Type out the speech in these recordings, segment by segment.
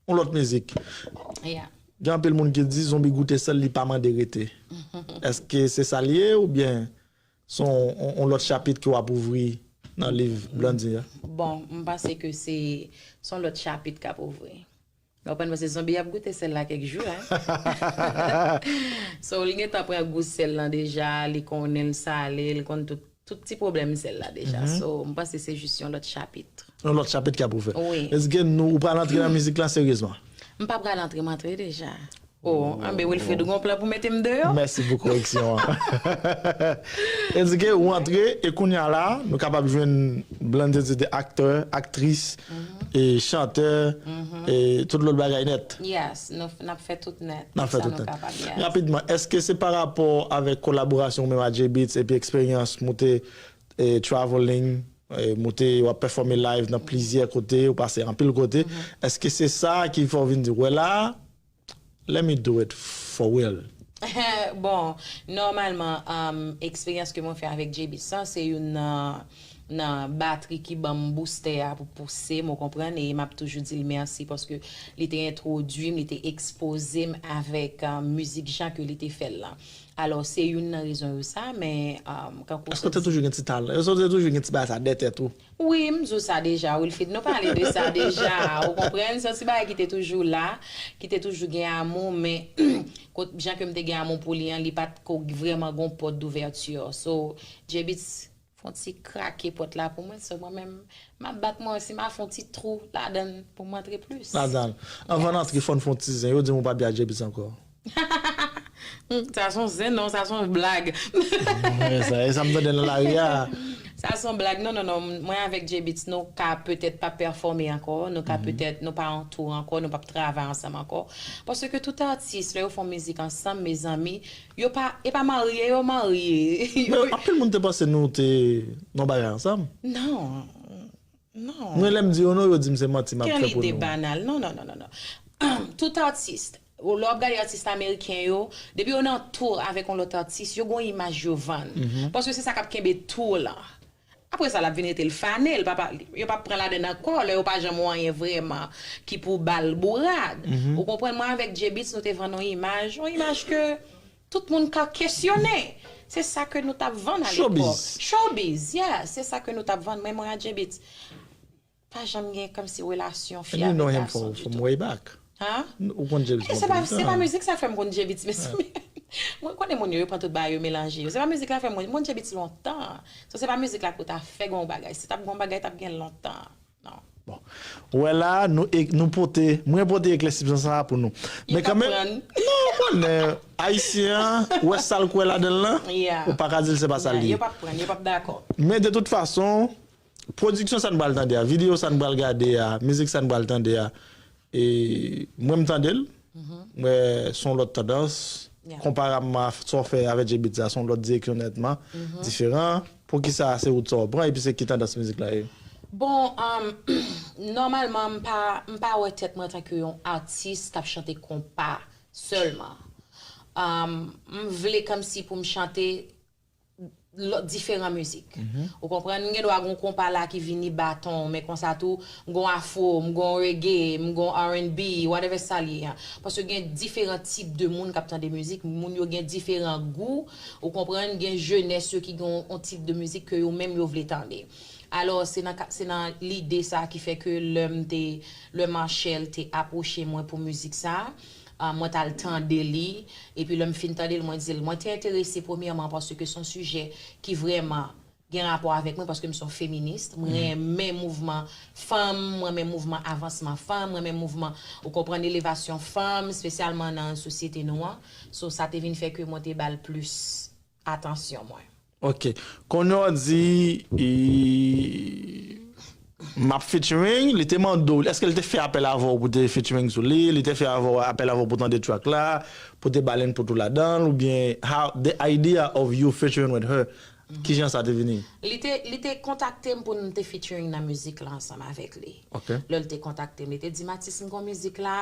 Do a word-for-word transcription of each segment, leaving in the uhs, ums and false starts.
yon lòt mizik. Yeah. Gen anpil moun ki di zonbi goute sèl li pa mande rete. Èske se sa l ye oubyen se yon, yon, yon lòt chapit ke w ap ouvri nan liv Blondedy a? Bon, m panse ke se se yon lòt chapit k ap ouvri. Ou konprann, paske zonbi ap goute sèl la kèk jou la. So, li gentan pran gou sèl lan deja, li konnen l sale, li konn tout, tout ti pwoblèm sèl la deja. So, m panse se jis yon lòt chapit. Yon lòt chapit k ap ouvè. Wi. Èske nou, ou pral antre nan mizik la seryezman? M pa pral antre, m antre deja. Oh, anben Wilfred, ou gon plan pou mete m deyò? Mèsi pou koreksyon an. Èske ou antre e kounye a la, nou kapab jwenn Blondedy de aktè, aktris, e chantè, e tout lòt bagay nèt. Yes, nou, n ap fè tout nèt. N ap fè Sa tout nou nèt. Kapab, yes. Rapidman, èske se pa rapò avèk kolaborasyon ou menm ak J-Beatz epi eksperyans moute e traveling, e moute w ap pèfòme live nan plizyè kote, ou pase anpil kote? Èske se sa ki fè w vin di, wè la, let me do it for real? Bon, nòmalman, um, eksperyans ke mwen fè avèk J-Beatz lan, se youn nan, nan batri ki ban m boustè a pou pouse m, ou konprann, e m ap toujou di l mèsi paske li te entwodui m, li te ekspoze m avèk, um, mizik jan ke li te fè l lan. Alò, se youn nan rezon yo sa, men, um, kankou Èske w te toujou gen ti talan? Èske w te toujou gen ti bagay sa dèyè tèt ou? Wi, m di w sa deja, Wilfrid. Nou pale de sa deja. Ou konprann? Se yon ti bagay ki te toujou la, ki te toujou gen amou, men kot, jan ke m te gen amou pou li an, li pa t ko vrèman gon pòt douvèti. So, J-Beatz fè yon ti krake pòt la pou mwen. So, mwen menm, m ap bat mwen osi, m a fè yon ti twou ladan l pou m antre plis. Ladan l. Anvan n antre, fò n fè yon ti zen. Yo di m ou p ap byen ak J-Beatz ankò. Hmm, sa se yon zen, non, sa se yon blag. E sa, e sa m tande nan lari a. Sa se yon blag. Non, non, non. Mwen avèk J-Beatz, nou ka petèt pa pèfòme ankò. Nou ka petèt, nou pa an tour ankò, nou p ap travay ansanm ankò. Paske tout atis, lè yo fè yon mizik ansanm, mezanmi, yo pa, e pa marye, yo marye. Yo- Men anpil moun te panse nou te nan bagay ansanm. Non. Non. Mwen lè m di yo non, yo di m se manti m ap Quelle fè pou idée nou. Banale. Non, non, non, non, non. Tout atis, lè w ap gade atis ameriken yo, depi yo nan tour avèk yon lòt atis, yo gon imaj yo vann. Paske se sa k ap kenbe tour lan. Apre sa, l ap vin rete l fane, l pa, pa, yo p ap pran ladan l ankò, lè yo pa janm wè anyen vrèman ki pou ba l bourad. Ou konprann, mwen avèk J-Beatz, nou te vann yon imaj, yon imaj ke tout moun ka kesyone. Se sa ke nou t ap vann alepòk. Showbiz. Showbiz, yeah, se sa ke nou t ap vann, men mwen ak J-Beatz, pa janm gen kòmsi relasyon fi And you know avèk him gason for, ditou. From way back. Ha? Ou konn J-Beatz E se pa, lontan. Se pa mizik sa fè m konn J-Beatz, mezanmi. Mwen konnen moun yo, yo pran tout bagay yo melanje yo. Se pa mizik la fè m konn, m konn J-Beatz lontan. So, se pa mizik la pou ta fè gon bagay. Si t ap gon bagay, t ap gen lontan. Non. Bon. Ou wè la, nou, e- nou pote, mwen pote eklèsisman sa pou nou. Yo Men p ap kanmenm, pran. Non, ou konnen, Ayisyen an, ou wè sa l kwè ladan l lan, Yeah. ou pa ka di l se pa sa l Yeah, ye. Yo p ap pran, yo p ap dakò. Men de tout fason, pwodiksyon sa n pral tande a, videyo sa n pral gade a, mizik sa n pral tande a, e mwen m tande l, mwen se yon lòt tandans, Yeah. konparabman a sa w fè avèk J-Beatz la, se yon lòt direksyon nètman diferan. Poukisa se wout sa w pran, epi se ki tandans mizik la ye? Bon, um, nòmalman, m pa, m pa wè tèt mwen antanke yon atis k ap chante konpa sèlman. Um, m vle kòmsi pou m chante lòt diferan mizik. Ou konprann? M gen dwa gon konpa la ki vini baton, men konsa tou, m gon afro, m gon reggae, m gon R and B, whatever sa l ye an. Paske gen diferan tip de moun k ap tande mizik, moun yo gen diferan gou, ou konprann? Gen jenès yo ki gen yon tip de mizik ke yo menm yo vle tande. Alò, se nan ka- se nan lide sa ki fè ke lè m te, lè Marshelle te apwoche mwen pou mizik sa, ah, mwen t al tande li, epi lè m fin tande l, mwen di l, mwen te enterese premyèman paske se yon sijè ki vrèman gen rapò avèk mwen, paske m se yon feminis, mwen renmen mouvman fanm, mwen renmen mouvman avansman fanm, mwen renmen mouvman, ou konprann, elevasyon fanm, espesyalman nan sosyete nou an. So, sa te vin fè ke mwen te ba l plis atansyon mwen. Ok. Kounye a w di, e, m ap featuring, li te mande w, èske li te fè apèl avè w pou te featuring sou li, li te fè avè w, apèl avè w pou tande track la, pou te ba l input ou ladan l, oubyen how, the idea of you featuring with her, kijan sa te vini? Li te, li te kontakte m pou n te featuring nan mizik la ansanm avèk li. Ok. Lè l te kontakte m, li te di m, Mathis, m gon mizik la,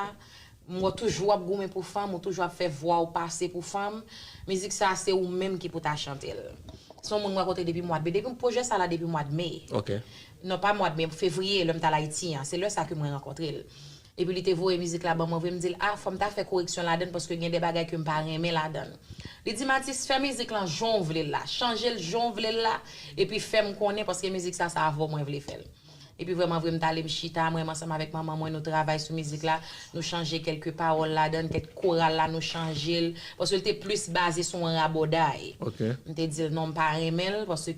m wè w toujou ap goumen pou fanm, ou toujou ap fè vwa w pase pou fanm. Mizik sa, se ou menm ki pou ta chante l. Se yon moun m rankontre depi mwa de me. Depi pwojè sa la depi mwa de me. Ok. Non, pa mwa de me, fevriye, lè m t al Ayiti an. Se lè sa ke mwen rankontre l. Epi li te voye mizik la ban mwen vre, m di l, a, fò m ta fè koreksyon ladan l, paske gen de bagay ke m pa renmen ladan l. Li di m, atis, fè mizik lan jan w vle l la, chanje l jan w vle l la, epi fè m konnen, paske mizik sa, se avè w mwen vle fè l. Epi vrèman vre, m t ale, m chita, mwen menm ansanm avèk manman mwen, nou travay sou mizik la, nou chanje kèlke pawòl ladan l, kèk koral la, nou chanje l, paske l te plis baze sou yon rabòday. M te di l, non, m pa renmen l, paske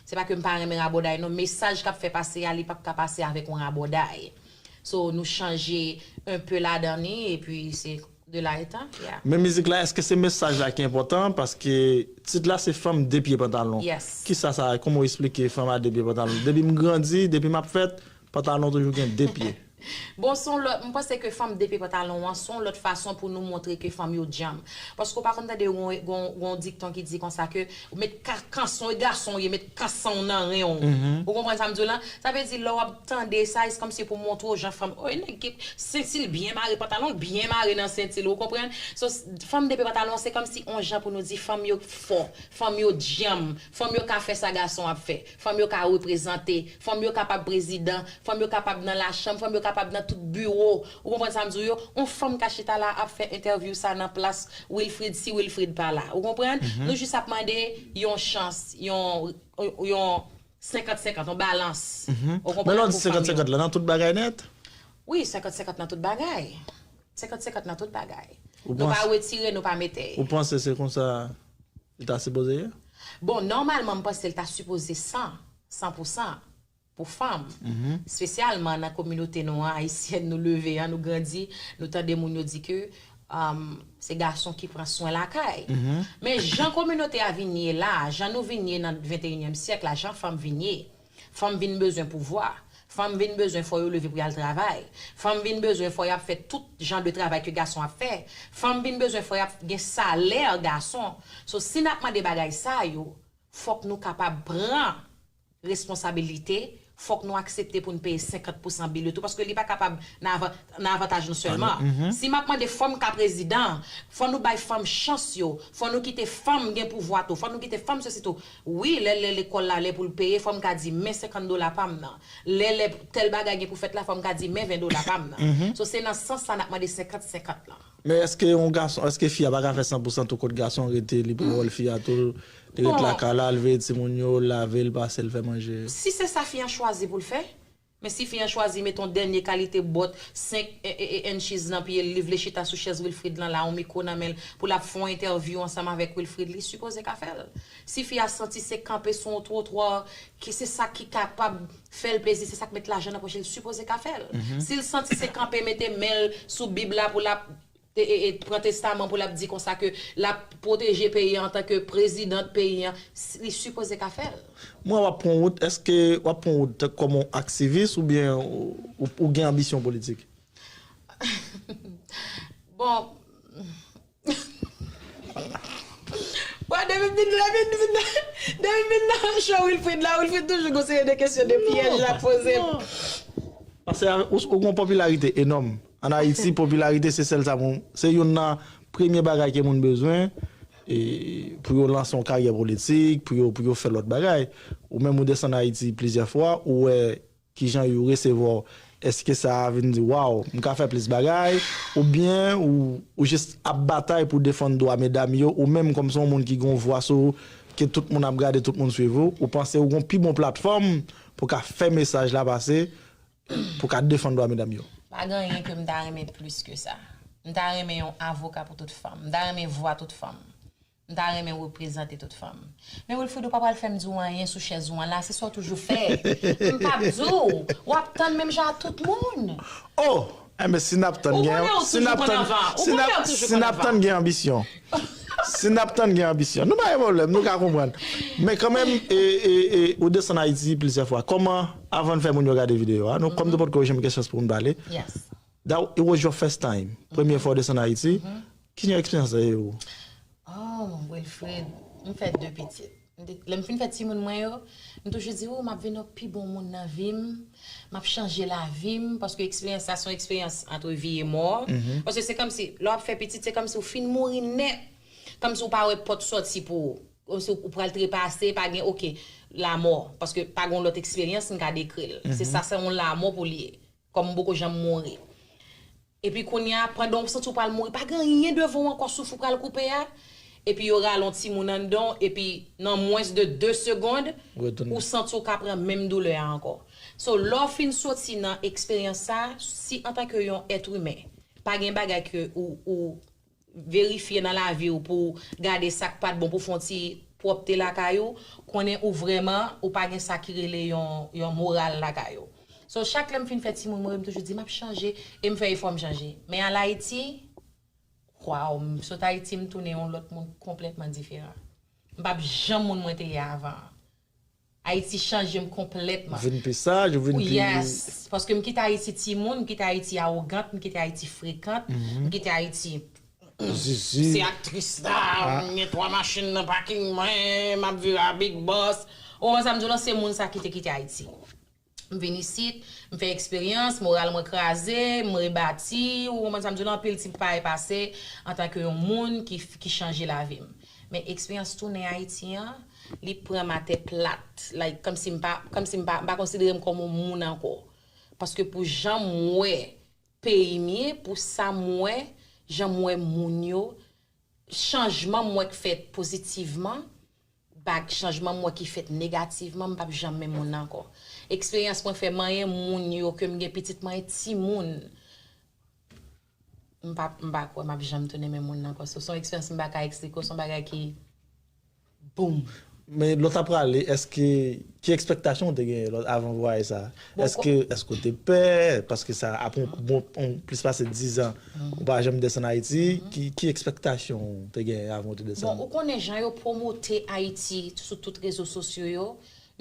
se pa ke m pa renmen rabòday, non, mesaj k ap fè pase a, li p ap ka pase avèk yon rabòday. So, nou chanje un peu ladan li, epi se de la etan, yeah. Men mizik la, èske se mesaj la ki enpòtan? Paske tit la se Fanm de pye pantalon. Yes. Kisa sa, kòman w eksplike fanm a de pye pantalon? Depi m grandi, depi m ap fèt, pantalon toujou gen de pye. Bon, se yon lòt, m panse ke fanm de pye pantalon an, se yon lòt fason pou nou montre ke fanm yo djanm. Paske w pa konn tande yon, yon, yon dikton ki di konsa ke ou met ka-, kanson, e gason w ye, met kanson w nan ren w. Ou konprann sa m di w lan? Sa vle di, lè w ap tande sa, se kòmsi pou montre w jan fanm, o, nèg ki senti l byen mare, pantalon l byen mare nan senti l, ou konprann? So, s-, fanm de pye pantalon, se kòmsi yon jan pou nou di fanm yo fò, fanm yo djanm, fanm yo ka fè sa gason ap fè, fanm yo ka reprezante, fanm yo kapab prezidan, fanm yo kapab nan lachanm, fanm yo kapab nan tout biwo, ou konprann sa m di w yo? Yon fanm ka chita la ap fè entèvyou sa nan plas Wilfrid, si Wilfrid pa la, ou konprann? Nou jis ap mande yon chans, yon, yon, yon senkant senkant, yon balans. Ou konprann? Men lè w di senkant senkant la, nan tout bagay nèt? Wi, senkant senkant nan tout bagay. Senkant senkant nan tout bagay. Nou pa retire, nou pa mete. Ou panse se konsa li ta sipoze ye? Bon, nòmalman, m panse l ta sipoze san, san pou san pou fanm. Espesyalman nan kominote nou an, ayisyèn, nou leve an, nou grandi, nou tande moun yo di ke, um, se gason ki pran swen lakay. Men jan kominote a vin ye la, jan nou vin ye nan venteyinyèm syèk la, jan fanm vin ye, fanm vin bezwen pouvwa. Fanm vin bezwen fò yo leve pou y al travay. Fanm vin bezwen fò y ap fè tout jan de travay ke gason ap fè. Fanm vin bezwen fò y ap gen salè gason. So, si n ap mande bagay sa yo, fòk nou kapab pran responsabilite, fòk nou aksepte pou n peye senkant pou san bil yo tou, paske li pa kapab nan avan-, nan avantaj nou sèlman. Si m ap mande fanm ka prezidan, fò nou bay fanm chans yo, fò nou kite fanm gen pouvwa tou, fò nou kite fanm sesi tou. Wi, lè, lè lekòl la, lè pou l peye, fò m ka di, men senkant dola pa m nan. Lè, lè tèl bagay gen pou fèt la, fò m ka di, men ven dola pa m nan. So, se nan sans sa n ap mande senkant senkant lan. Men èske yon gason, èske fi a pa ka fè san pou san tou kot gason rete, li pran wòl fi a tou, li ret lakay la, l veye timoun yo, l lave, l pase, l fè manje? Si se sa fi an chwazi pou l fè, men si fi an chwazi mete yon dènye kalite bòt, senk e, e, e, inches nan pye l, li vle chita sou chèz Wilfrid lan la, yon mikwo nan men l, pou l ap fè yon entèvyou ansanm avèk Wilfrid, li sipoze ka fè l. Si fi a santi se kanpe sou yon twotwa, ki se sa ki kapab fè l plezi, se sa k met lajan nan pòch li, li sipoze ka fè l. Si l santi se kanpe mete men l sou Bib la pou l ap e, e, e, pran testaman pou l ap di konsa ke l ap pwoteje peyi an antanke prezidant peyi an, s-, li sipoze ka fè l. M wè w ap pran wout, èske w ap pran wout tank kòm yon aktivis oubyen ou, ou, ou gen anbisyon politik? Bon. Bon, depi m vin, depi m vin, depi m vin nan show Wilfrid la, Wilfrid toujou gon seri de kesyon, de pyèj l ap poze m. Paske ou, ou gon popilarite enòm. Ann Ayiti, popilarite se sèl sa moun, se youn nan premye bagay ke moun bezwen, e, pou yo lanse yon karyè politik, pou yo, pou yo fè lòt bagay. Ou menm ou desann Ayiti plizyè fwa, ou wè kijan yo resevwa w. Èske sa vin di, waw, m ka fè plis bagay? Oubyen ou, ou jis ap batay pou defann dwa medam yo, ou menm kòm se yon moun ki gon vwa sou ou, ke tout moun ap gade, tout moun swiv ou, ou panse ou gon pi bon platfòm pou ka fè mesaj la pase, pou ka defann dwa medam yo? Pa gen anyen ke m ta renmen plis ke sa. M ta renmen yon avoka pou tout fanm. M ta renmen vwa tout fanm. M ta renmen reprezante tout fanm. Men Wilfrid, ou pa pral fè m di w anyen sou chèz ou an la, se sa w toujou fè. M p ap di w, w ap tann menm jan ak tout moun. Oh! Enben, si n ap tann gen, si n ap tann, si n ap, si n ap tann gen anbisyon. Si n ap tann gen anbisyon. Nou pa gen pwoblèm, nou ka konprann. Men kanmenm, e, e, e, ou desann Ayiti plizyè fwa. Kòman, avan n fè moun yo gade videyo a, nou, kòm nou potko janm gen chans pou n pale. That, it was your first time. Premye fwa w desann Ayiti. Kijan eksperyans la ye pou ou? Oh, Wilfrid, m fè de pitit. M te, lè m fin fè timoun mwen yo, m toujou di, oh, m ap vin yon pi bon moun nan vi m, m ap chanje lavi m, paske eksperyans sa se yon eksperyans ant vi e mò. Paske se kòmsi, lè w ap fè pitit, se kòmsi w fin mouri nèt. Kòmsi w pa wè pòt sòti pou ou. Kòmsi w pral trepase, pa gen, oke, lamò. Paske pa gen lòt eksperyans m ka dekri l. Se sa, se yon lamò pou li ye. Kòm m poko janm mouri. Epi kounye a, pandan w santi w pral mouri, pa gen anyen devan w ankò, souf ou pral koupe a. Epi yo rale yon timoun anndan w, epi nan mwens de de segond, Retounen. Ou santi w ka pran menm doulè a ankò. So, lè w fin soti nan eksperyans sa, si antanke yon èt imen, pa gen bagay ke ou, ou verifye nan lavi w pou w gade sa k pa t bon, pou w fè yon ti pwòpte lakay ou, konnen ou vrèman, ou pa gen sa ki rele yon, yon moral lakay ou. So, chak lè m fin fè timoun, mwen, m toujou di, "M ap chanje," e m fè efò m chanje. Men al Ayiti, waw, m sot Ayiti, m tounen yon lòt moun konplètman diferan. M p ap janm moun mwen te ye avan an. Ayiti chanje m konplètman. Vin pi saj, ou vin pi. Yes, paske m kite Ayiti timoun, m kite Ayiti awogant, m kite Ayiti frekant, m kite Ayiti Zizi. Se aktris la, m gen twa machin nan paking mwen, m ap viv a Big Boss. Ou konprann sa m di w lan, se moun sa ki te kite Ayiti. M vin isit, m fè eksperyans, moral mwen kraze, m rebati, ou konprann sa m di w lan, anpil ti bagay pase antanke yon moun ki, ki chanje lavi m. Men eksperyans tounen Ayiti an, li pran m atè plat, like, kòmsi m pa, kòmsi m pa, m pa konsidere m kòm yon moun ankò. Paske pou jan m wè peyi m ye, pou sa m wè, jan m wè moun yo, chanjman m wè k fèt pozitivman, bag chanjman m wè ki fèt negativman, m p ap janm menm moun nan ankò. Eksperyans mwen fè manyen moun yo ke m gen pitit manyen timoun, m pa, m pa kwè m ap janm tounen menm moun nan ankò. So, se yon eksperyans m pa ka eksplike w, se yon bagay ki boom. Men lè w ta prale, èske, ki ekspektasyon w te genyen lò- avan vwayaj sa? Bon, Èske, èske w te pè? Paske sa apre yon bon, yon plis pase diz an, ou pa janm desann Ayiti. Ki, ki ekspektasyon w te genyen avan w te Bon, desann? Ou konnen jan yo pwomote Ayiti sou tout rezo sosyo yo.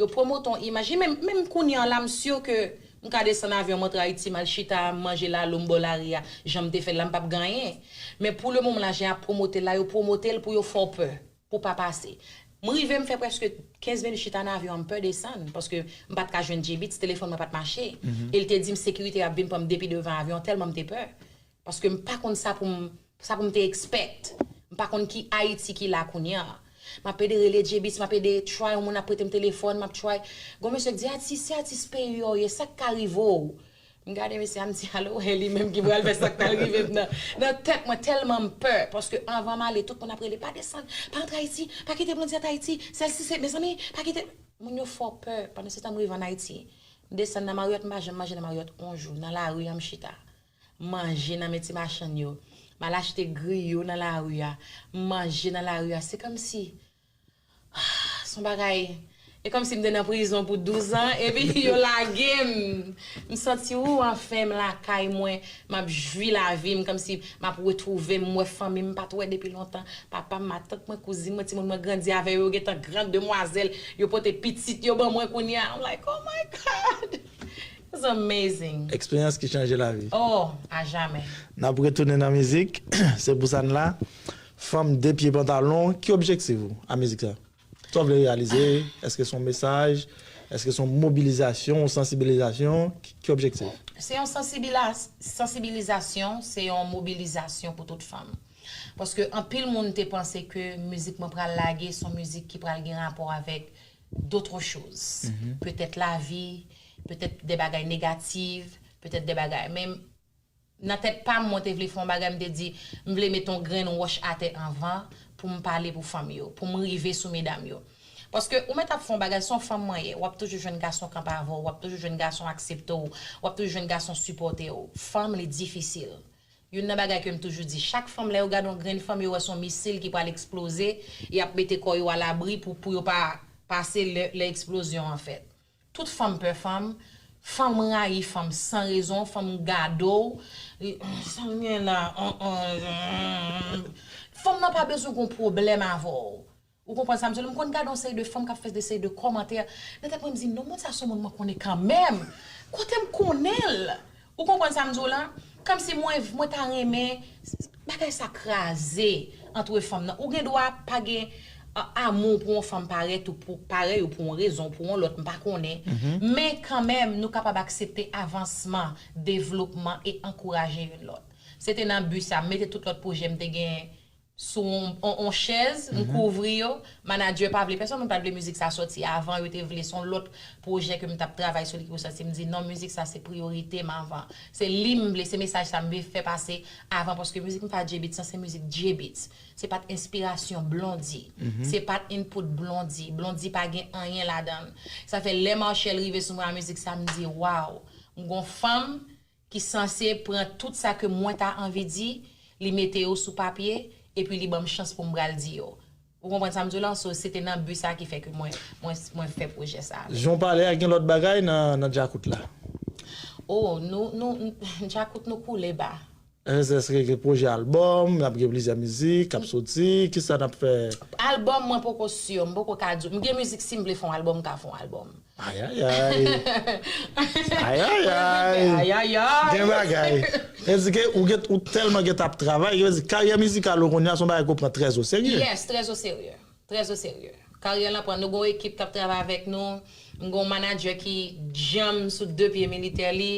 Yo pwomote yon imaj. E menm, menm kounye a la, m si ke m ka desann avyon, m antre Ayiti, m al chita, m manje lalo, m bò lari a, jan m te fè l la, m p ap gen anyen. Men pou le moman la, jan y ap pwomote l la, yo pwomote l pou yo fè w pè, pou w pa pase. M rive, m fè prèske kenz minit chita nan avyon an, m pè desann, paske m pa t ka jwenn J-Beatz, telefòn mwen pa t mache. E l te di m sekirite ap vin pran m depi devan avyon an, tèlman m te pè. Paske m pa konn sa pou m, sa pou m te expect. M pa konn ki Ayiti ki la kounye a. M ap ede rele J-Beatz, m ap ede try yon moun ap prete m telefòn, m ap try. Gon mesye k di, "Atis, se atis peyi w ye, sa k ka rive w?" M gade mesye a, m di, "Alo, e li menm ki pral fè sa k pral rive m nan, nan tèt mwen, tèlman m pè." Paske anvan m ale, tout moun ap rele, "Pa desann, pa antre Ayiti, pa kite Blondie antre Ayiti, sèl si se, mezanmi, pa kite." Moun yo fè w pè. Pandan se tan m rive ann Ayiti, m desann nan Marriott, m pa janm manje nan Marriott yon jou. Nan lari a, m chita. M manje nan men ti machann yo. M al achte griyo nan lari a. M manje nan lari a. Se kòmsi, ah, se yon bagay. E kòmsi m te nan prizon pou douz an, epi yo lage m. M santi, ou, anfen, m lakay mwen, m ap jwi lavi m, kòmsi m ap retwouve m, m wè fanmi m, m pa t wè depi lontan. Papa m, matant mwen, kouzin mwen, timoun mwen grandi avè yo, yo gentan gran demwazèl, yo pote pitit yo ban mwen kounye a. I'm like, "Oh my God!" It's amazing. Eksperyans ki chanje lavi. Oh, a jamè. N ap retounen nan mizik. Se pou sa n la. Fanm de pye pantalon, ki objektif ou a mizik sa? Sa w vle reyalize? Èske se yon mesaj? Èske se yon mobilizasyon, yon sansibilizasyon? Ki, ki objektif? Se yon sansibila- sansibilizasyon, se yon mobilizasyon pou tout fanm. Paske anpil moun te panse ke mizik mwen pral lage se yon mizik ki pral gen rapò avèk d'autres choses. Petèt lavi, petèt de bagay negatif, petèt de bagay. Men nan tèt pa m, mwen te vle fè yon bagay, m te di, m vle met yon grenn wòch atè anvan pou m pale pou fanm yo, pou m rive sou medam yo. Paske ou mèt ap fè yon bagay, se yon fanm mwen ye, w ap toujou jwenn gason kanpe avè w, w ap toujou jwenn gason aksepte w, w ap toujou jwenn gason sipòte w. Fanm, li difisil. Youn nan bagay ke m toujou di, chak fanm, lè yo gade yon grenn fanm, yo wè se yon misil ki pral eksploze, y ap mete kò yo alabri pou, pou yo pa pase lè, lè eksplozyon an fèt. Tout fanm pè fanm, fanm rayi fanm san rezon, fanm gade w, e, sa m gen la, an, an, an. Fanm nan pa bezwen gon pwoblèm avè w. Ou konprann sa m di w la? M konn gade yon seri de fanm k ap fè de seri de kòmantè. Nan tèt mwen, m di, "Non, moun sa se yon moun mwen konnen kanmenm. Kote m konnen l?" Ou konprann sa m di w la? Kòmsi mwen, mwen ta renmen bagay sa kraze antre fanm nan. Ou gen dwa pa gen a- amou pou yon fanm parèt ou pou, parèy ou pou yon rezon, pou yon lòt, m pa konnen. Men kanmenm, nou kapab aksepte avansman, devlopman e ankouraje youn lòt. Se te nan bi sa, m mete tout lòt pwojè m te gen sou on, on, on chèz, m kouvri yo. Manadjè pa vle, pèsonn moun pa t vle mizik sa sòti avan, yo te vle se on lòt pwojè ke m t ap travay sou li ki pou sòti. M di non, mizik sa se priyorite m avan. Se li m vle, se mesaj sa m vle fè pase avan, paske mizik m fè a J-Beatz lan, se mizik J-Beatz. Se pa t enspirasyon Blondy. Se pa t input Blondy. Blondy pa gen anyen ladan l. Sa fè lè Marshelle rive sou mwen a mizik sa, m di, waw, m gon fanm ki sanse pran tout sa ke mwen ta anvi di, li mete yo sou papye, epi li ban m chans pou m pral di yo. Ou konprann sa m di w la? So, se te nan bi sa ki fè ke mwen, mwen, mwen fè pwojè sa avè l. Jan w pale a, gen lòt bagay nan, nan djakout la? Oh, nou, nou, djakout nou koule ba. Èske gen pwojè albòm, n ap gen plizyè mizik k ap soti, kisa n ap fè? Albòm, mwen poko si, m poko ka di w. M gen mizik, si m vle fè yon albòm, m ka fè yon albòm. Ayayay. Ayayay. Ayayay. Gen bagay. Vle di ke ou gen, ou tèlman gen t ap travay, vle di karyè mizikal ou kounye a se yon bagay ke w pran trè o serye. Yes, trè o serye. Trè o serye. Karyè l ap pran, nou gon ekip k ap travay avèk nou. M gon manadjè ki djanm sou de pye militè li.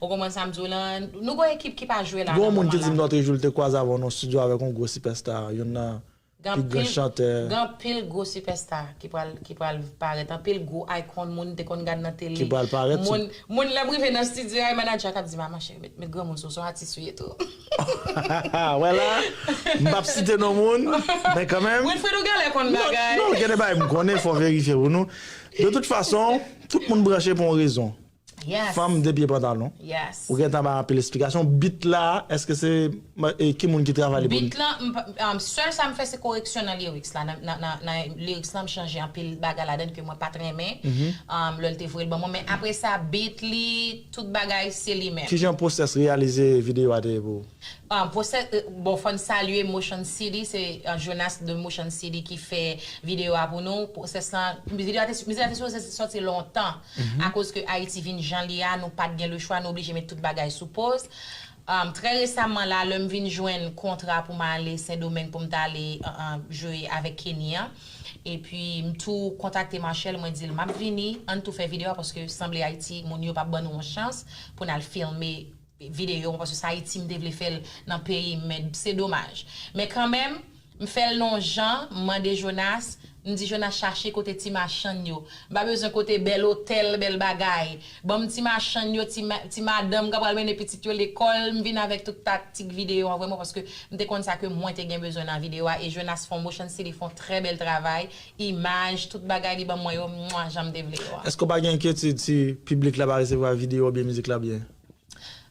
Ou konprann sa m di w lan? Nou gon ekip ki pa jwe la nan moman la. Gon moun ki di m lòt jou l te kwaze avè w nan estidyo avèk yon gwo sipèsta, youn nan pi gran chantè. Gen anpil gwo sipèsta ki pral, ki pral parèt, anpil gwo icon moun te konn gad nan tele. Ki pral parèt. Moun, moun lè m rive nan estidyo a, e manadjè a k ap di m, "A, machè, met, met granmoun sou, se yon atis ou ye tou." Wè la, m p ap site non moun, men kanmenm. Wilfredo genlè konn bagay. Non, non, gen de bagay m konnen, fò verifye pou nou. De tout fason, tout moun branche pou yon rezon. Yes. Fanm de pye pantalon. Yes. Ou gentan bay anpil esplikasyon. Beat la, èske se, e, ki moun ki travay li pou nou? Beat la, m pa, um, sèl sa m fè se koreksyon nan lyrics la. Nan, nan, nan, nan lyrics la, m chanje anpil bagay ladan ke mwen pa t renmen. Um, lè l te voye l ban mwen. Men apre sa, beat li, tout bagay, se li menm. Kijan pwosès reyalize videyo a te ye pou ou? Ah, pwosè-, eh, bon, fò n salye Motion City, se, eh, Jonas de Motion City ki fè videyo a pou nou. Pwosès lan, videyo a te, mizik la te sipoze sòti lontan. Akoz ke Ayiti vin jan li a, nou pa t gen lechwa, nou oblije met tout bagay sou poz. Um, trè resaman la, lè m vin jwenn kontra pou m ale Sendomeng pou m ta ale, uh, uh, jwe avèk Kenny an. Epi m tou kontakte Marshelle, mwen di l m ap vini, ann tou fè videyo a paske sanble Ayiti, moun yo p ap ban nou yon chans pou n al filme videyo, paske se Ayiti m te vle fè l nan peyi m, men se domaj. Men kanmenm, m fè l nan yon jan, m mande Jonas, m di Jonas chache kote ti machann yo. M pa bezwen kote bèl otèl, bèl bagay. Ban m ti machann yo, ti ma-, ti madanm k ap pral mennen pitit yo lekòl, m vin avèk tout taktik videyo an vrèman, paske m te konn sa ke mwen te gen bezwen nan videyo a, e Jonas fè yon motion, se li fè yon trè bèl travay, imaj, tout bagay li ban mwen yo, mwa, jan m te vle yo a. Èske w pa gen enkyetid si piblik la pa resevwa videyo oubyen mizik la byen?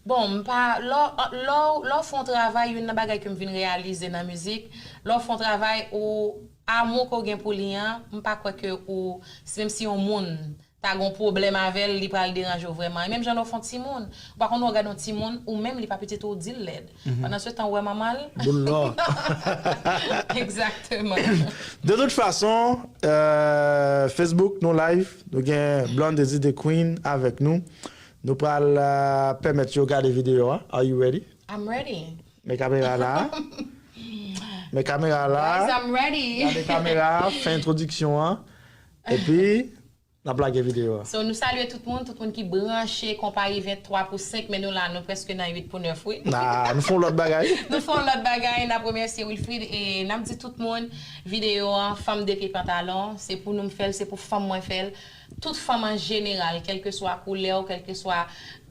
Bon, m pa, lè w, lè w, lè w fè yon travay, youn nan bagay ke m vin reyalize nan mizik, lè w fè yon travay, ou, amou ke w gen pou li an, m pa kwè ke ou, si, menm si yon moun ta gen yon pwoblèm avè l, li pral deranje w vrèman. E menm jan lè w fè yon timoun, ou pa konn ou gade yon timoun, ou menm li pa pitit ou, ou di l lèd. Pandan se tan, ou wè manman l. Boul lò. Egzakteman. De tout fason, euh, Facebook, nou live, nou gen Blondedy the Queen avèk nou. Nou pral, euh, pèmèt yo gade videyo a. Are you ready? I'm ready. Men kamera la. Men kamera la. Guys, I'm ready. Gade kamera a, fè entwodiksyon an. Epi, n ap lage videyo a. So, nou salye tout moun, tout moun ki branche konpayi venntwa pou senk, men nou la, nou prèske nan uit pou nèf, wi. Nah, nou fè yon lòt bagay. Nou fè yon lòt bagay, n ap remèsye Wilfrid e n ap di tout moun, videyo an, Fanm de pye pantalon, se pou nou m fè l, se pou fanm mwen fè l. Tout fanm an jeneral, kèlkeswa koulè w, kèlkeswa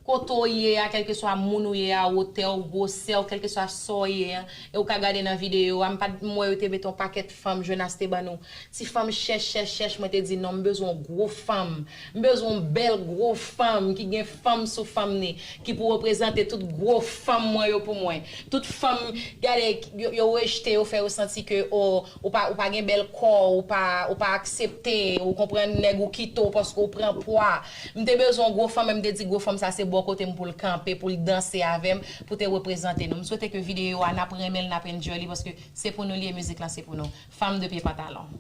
kote w ye a, kèlkeswa moun ou ye a, wotè w, gwosè w, kèlkeswa sa w ye a, e w ka gade nan videyo a, m pa t, m wè yo te mete yon pakèt fanm, Jonas te ban nou. Ti fanm chèch, chèch, chèch, mwen te di non, m bezwen yon gwo fanm. M bezwen yon bèl gwo fanm ki gen fanm sou fanm ni, ki pou reprezante tout gwo fanm mwen yo pou mwen. Tout fanm, gade, yo, yo rejte, yo fè yo santi ke, o, ou pa, ou pa gen bèl kò, ou pa, ou pa aksepte, ou konprann, nèg ou kite w paske w pran pwa. M te bezwen yon gwo fanm, men m te di gwo fanm sa se bò kote m pou l kanpe, pou l danse avè m, pou te reprezante nou. M swete ke videyo a, n ap renmen l, n ap enjoy li, paske se pou nou li ye, mizik lan se pou nou. Fanm de pye pantalon.